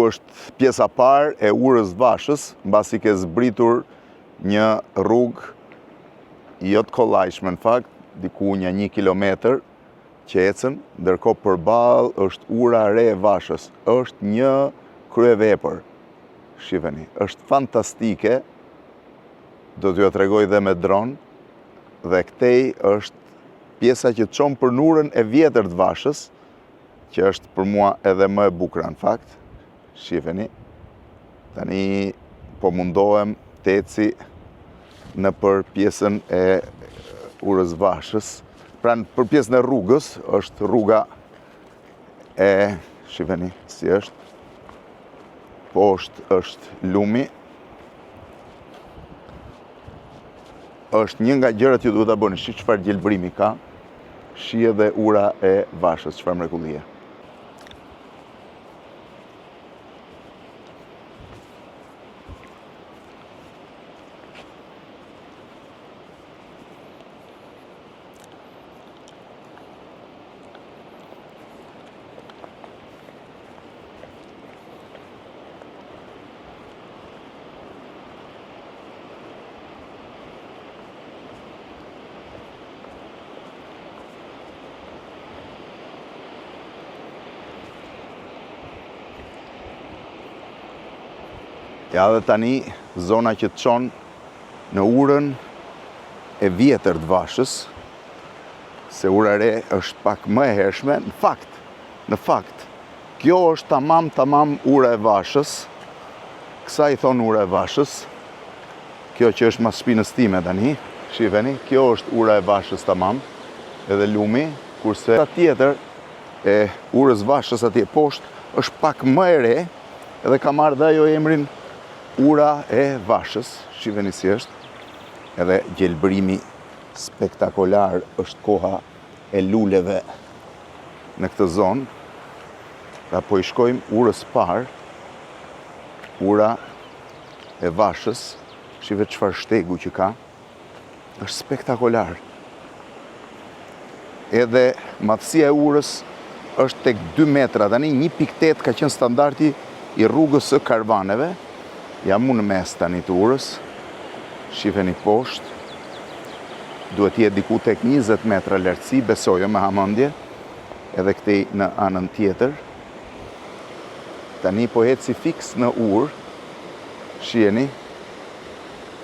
është pjesa parë e urës Vashës, mbasi ke zbritur një rrugë jo të kollajshme në fakt, diku nja një kilometër që ecën, ndërkohë përballë është ura e re e Vashës. Është një kryevepër. Shifeni, është fantastike. Do t'jua tregoj dhe me dron. Dhe këtej është pjesa që të çon për në urën e vjetër të Vashës, që është për mua edhe më e bukura në fakt. Shifeni. Tani po mundohem të eci nëpër pjesën e urës Vashës. Pra për pjesën e rrugës, është rruga e, shifeni, si është, poshtë është lumi, është një nga gjërat që duhet ta bëni, shih çfarë gjelbrimi ka, shih edhe ura e Vashës, çfarë mrekullie. Ja dhe tani zona që të çon në urën e vjetër të Vashës, se ura e re është pak më e hershme, në fakt, në fakt, kjo është tamam tamam ura e Vashës, kësaj i thonë ura e Vashës, kjo që është mas shpinës time tani, shifeni, kjo është ura e Vashës tamam, edhe lumi, kurse tjetër e urës Vashës atje poshtë është pak më e re, edhe ka marrë dhe ajo emrin Ura e Vashës, shifeni si është, edhe gjelbrimi spektakolar është koha e luleve në këtë zonë. Pra po i shkojmë urës parë, ura e Vashës, shife çfarë shtegu që ka, është spektakolar. Edhe madhësia e urës është tek 2 metra, tani 1.8 ka qenë standardi i rrugës së karvaneve. Jam unë në mes tani të urës, shifeni poshtë, duhet të jetë diku tek 20 metra lartësi, besoj jo me hamendje, edhe këtej në anën tjetër. Tani po eci fiks në urë, shiheni,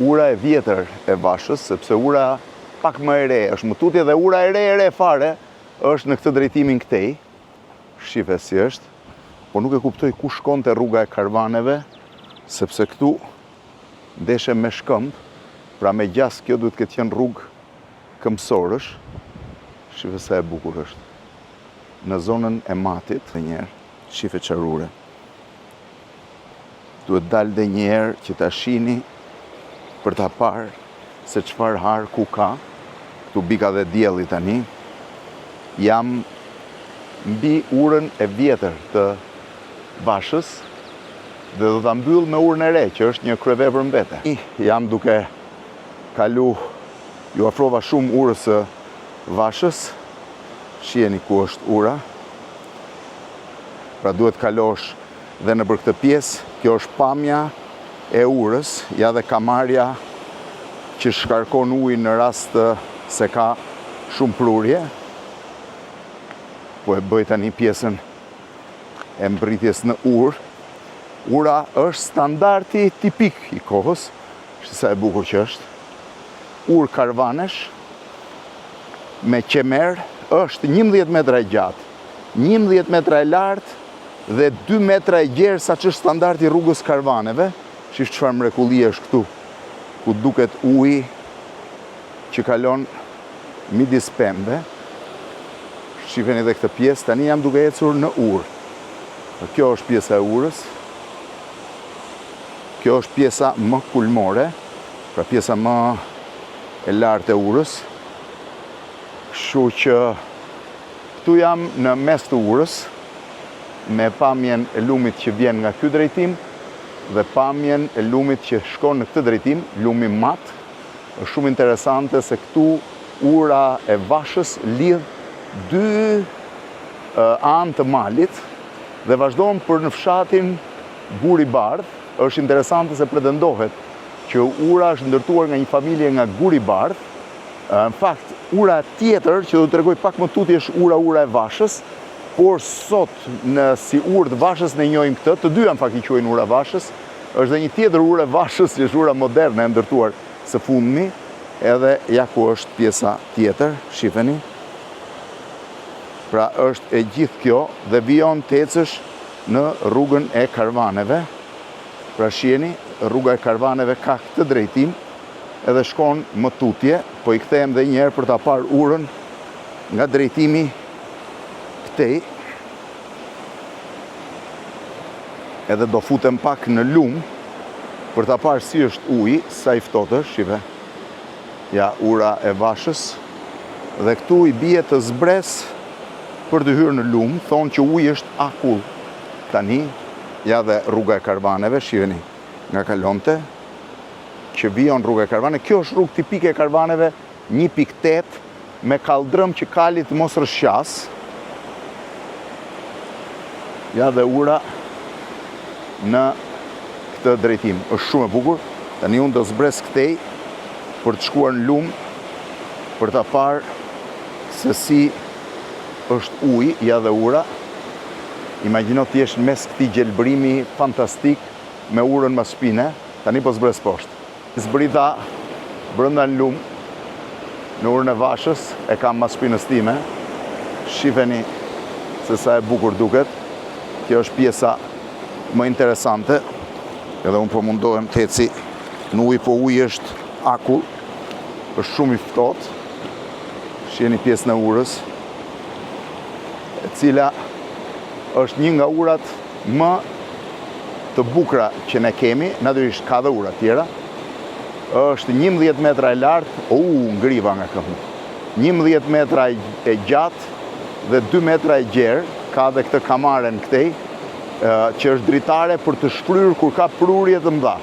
ura e vjetër e Vashës, sepse ura pak më e re është më tutje dhe ura e re e re fare është në këtë drejtimin këtej. Shife si është. Po nuk e kuptoj ku shkonte rruga e karvaneve, sepse këtu ndeshem me shkëmb, pra me gjasë kjo duhet të ketë qenë rrugë këmbësorësh. Shife sa e bukur është. Në zonën e Matit, dhe njëherë, shife çfarë ure. Duhet dal dhe njëherë që ta shihni për ta parë se çfarë harku ka. Këtu bika dhe dielli tani. Jam mbi urën e vjetër të Vashës dhe do ta mbyll me urën e re, që është një kryevepër në vete. Jam duke kalu, ju afrova shumë urës së Vashës. Shiheni ku është ura. Pra duhet kalosh dhe nëpër këtë pjesë, kjo është pamja e urës, ja dhe kamarja që shkarkon ujin në rast se ka shumë prurje. Po e bëj tani pjesën e mbërritjes në urë. Ura është standardi tipik i kohës, shih sa e bukur që është. Urë karvanesh me qemer është 11 metra e gjatë, 11 metra e lartë dhe 2 metra e gjerë sa ç'është standardi i rrugës karvaneve. Shih çfarë mrekullie është këtu, ku duket uji që kalon midis pemëve. Shiheni edhe këtë pjesë, tani jam duke ecur në urë. Kjo është pjesa e urës. Kjo është pjesa më kulmore, pra pjesa më e lartë e urës. Kështu që këtu jam në mes të urës, me pamjen e lumit që vjen nga ky drejtim dhe pamjen e lumit që shkon në këtë drejtim, lumi Mat. Është shumë interesante se këtu ura e Vashës lidh dy anë të malit dhe vazhdon për në fshatin. Guri Bardhë, është interesante se pretendohet që ura është ndërtuar nga një familje nga Guri Bardhë. Në fakt, ura tjetër që do të tregoj pak më tutje është ura ura e Vashës, por sot në si urë të Vashës ne njohim këtë, të dyja në fakt i quajnë ura Vashës. Është dhe një tjetër urë e Vashës që është ura moderne e ndërtuar së fundmi, edhe ja ku është pjesa tjetër, shifeni. Pra është e gjithë kjo dhe vijon të ecësh në rrugën e karvaneve. Pra shiheni, rruga e karvaneve ka këtë drejtim edhe shkon më tutje, po i kthehem dhe një herë për ta parë urën nga drejtimi këtej. Edhe do futem pak në lumë për ta parë si është uji, sa i ftohtë është, shife. Ja, ura e Vashës. Dhe këtu i bie të zbres për të hyrë në lumë, thonë që uji është akull. Tani, ja dhe rruga e karvaneve, shiheni, nga kalonte, që vijon rruga e karvaneve. Kjo është rrugë tipike e karvaneve 1.8 me kalldrëm që kali të mos rrëshqasë. Ja dhe ura në këtë drejtim. Është shumë e bukur. Tani unë do zbres këtej për të shkuar në lumë për ta parë se si është uji, ja dhe ura. Imagjino të jesh në mes këtij gjelbërimi fantastik me urën mas shpine. Tani po zbres poshtë. Zbrita brenda në lumë, në urën e Vashës, e kam mas shpinës time. Shifeni se sa e bukur duket. Kjo është pjesa më interesante. Edhe unë po mundohem të eci në ujë, po uji është akull. Është shumë i ftohtë. Shiheni pjesën e urës, e cila është një nga urat më të bukura që ne kemi, natyrisht ka dhe ura tjera, është 11 metra e lartë, u, ngriva nga këmbë, 11 metra e gjatë dhe 2 metra e gjerë, ka dhe këtë kamaren këtej, që është dritare për të shfryrë kur ka prurje të mëdha.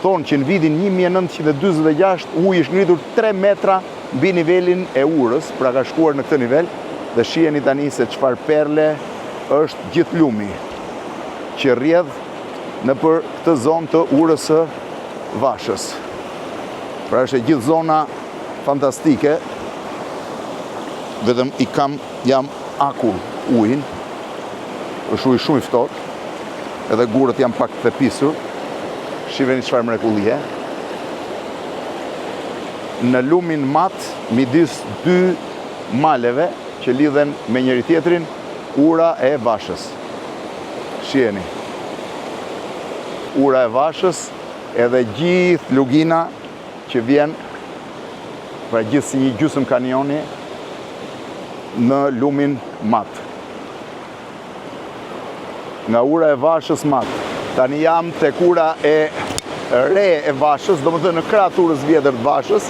Thonë që në vitin 1946 uji është ngritur 3 metra mbi nivelin e urës, pra ka shkuar në këtë nivel, dhe shiheni tani se çfarë perle është gjithë lumi që rrjedh nëpër këtë zonë të urës së Vashës. Pra është e gjithë zona fantastike, vetëm i kam, jam akull ujin, është ujë shumë i ftohtë, edhe gurët janë pak të thepisur, shiheni çfarë mrekullie. Në lumin Mat, midis dy maleve që lidhen me njëri-tjetrin, Ura e Vashës. Shiheni. Ura e Vashës edhe gjithë lugina që vjen pra gjithë si një gjysëm kanioni në lumin Mat. Nga ura e Vashës Mat. Tani jam tek ura e re e Vashës, domethënë në krah të urës vjetër të Vashës,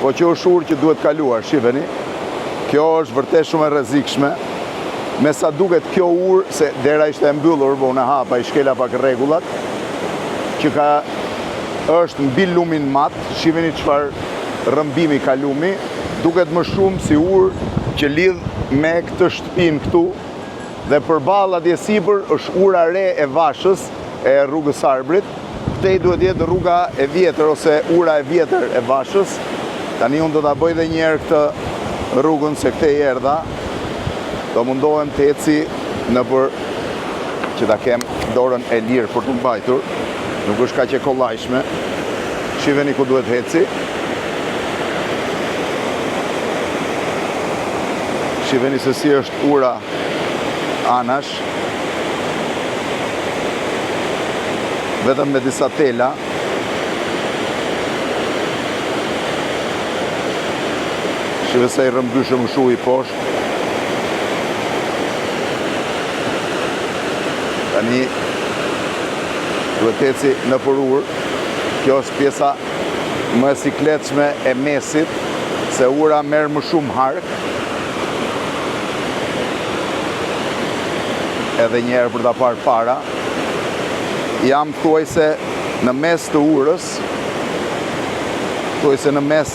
po që është urë që duhet kaluar, shiheni. Kjo është vërtet shumë e rrezikshme. Me sa duket kjo urë, se dera ishte e mbyllur, po unë e hapa, i shkela pak rregullat, që ka është mbi lumin Mat, shiheni çfarë rrëmbimi ka lumi, duket më shumë si urë që lidh me këtë shtëpinë këtu, Dhe përballë atje sipër është ura re e Vashës e rrugës së Arbrit. Këtej duhet të jetë rruga e vjetër ose ura e vjetër e Vashës. Tani unë do ta bëj dhe një herë këtë rrugën se këtej erdha. Do mundohem të eci nëpër që ta kem dorën e lirë për të mbajtur. Nuk është kaq e kollajshme. Shiheni ku duhet eci. Shiheni se si është ura anash. Vetëm me disa tela. Shihe sa i rrëmbyshëm është uji poshtë. Tani duhet të eci nëpër urë. Kjo është pjesa më e sikletshme e mesit, se ura merr më shumë hark. Edhe një herë për ta parë para. Jam thuajse në mes të urës. Thuajse në mes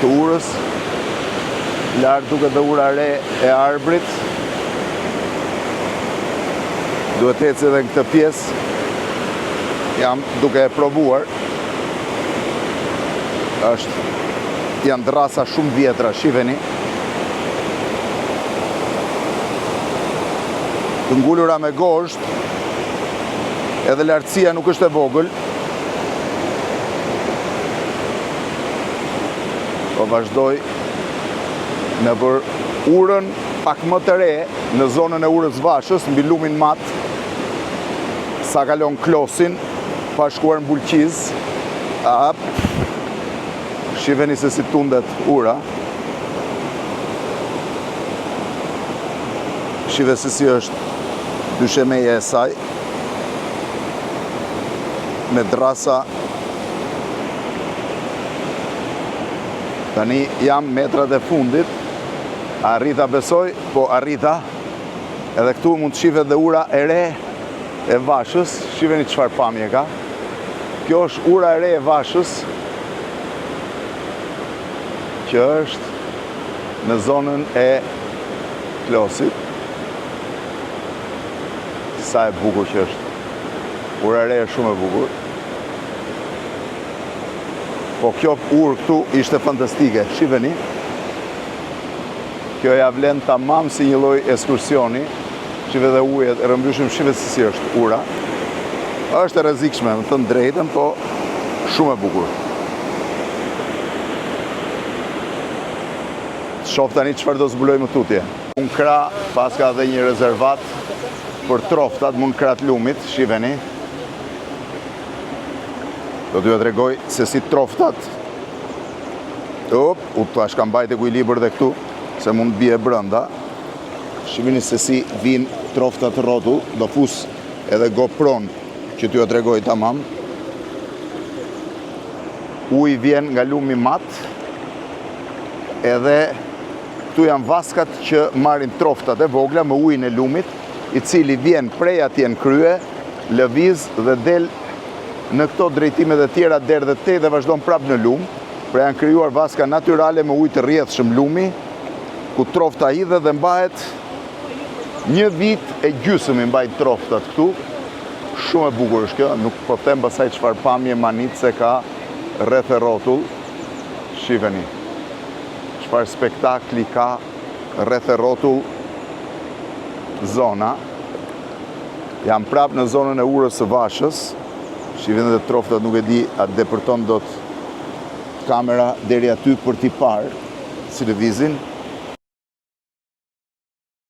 të urës. Lart duket dhe ura re e Arbrit. Duhet të eci edhe në këtë pjesë. Jam duke e provuar. Është janë dërrasa shumë vjetra, shifeni. Të ngulura me gozhdë. Edhe lartësia nuk është e vogël. Po vazhdoj nëpër urën pak më të re në zonën e urës Vashës, mbi lumin Mat, sa kalon Klosin, pa shkuar në Bulqizë. Ap, shifeni se si tundet ura. Shife se si është dyshemeja e saj me dërrasa Tani jam metrat e fundit Arrita besoj, po arrita Edhe këtu mund të shifet dhe ura e re e Vashës Shifeni çfarë pamje ka Kjo është ura e re e Vashës Që është në zonën e Klosit Sa e bukur që është Ura e re është shumë e bukur Po kjo urë këtu ishte fantastike, shifeni. Kjo ja vlen tamam si një lloj ekskursioni. Shife dhe ujet, e rrëmbyshëm, shife se si është ura. Është e rrezikshme, me thënë drejtën, po shumë e bukur. Shof tani çfarë do zbuloj më tutje. Në krah paska dhe një rezervat për troftat, mu në krah të lumit, shifeni. Do t'ju tregoj se si troftat Op, u tash kam mbajt ekuilibër dhe këtu Se mund të bie brenda Shifeni se si vijnë troftat rrotull Do fus edhe GoPro-n që t'ju tregoj tamam Uji vjen nga lumi Mat Edhe këtu janë vaskat që marrin troftat e vogla me ujin e lumit i cili vjen prej atje në krye, lëviz dhe del në këto drejtimet e tjera derdhet tej dhe vazhdon prapë në lumë, pra janë krijuar vaska natyrale me ujë të rrjedhshëm lumi, ku trofta hidhet dhe mbahet një vit e gjysëm i mbajnë troftat këtu. Shumë e bukur është kjo, nuk po them pastaj çfarë pamje mahnitëse ka rreth e rrotull. Shifeni. Çfarë spektakli ka rreth e rrotull zona. Jam prapë në zonën e urës së Vashës. Shifeni dhe troftat nuk e di a depërton dot kamera deri aty për t'i parë si lëvizin.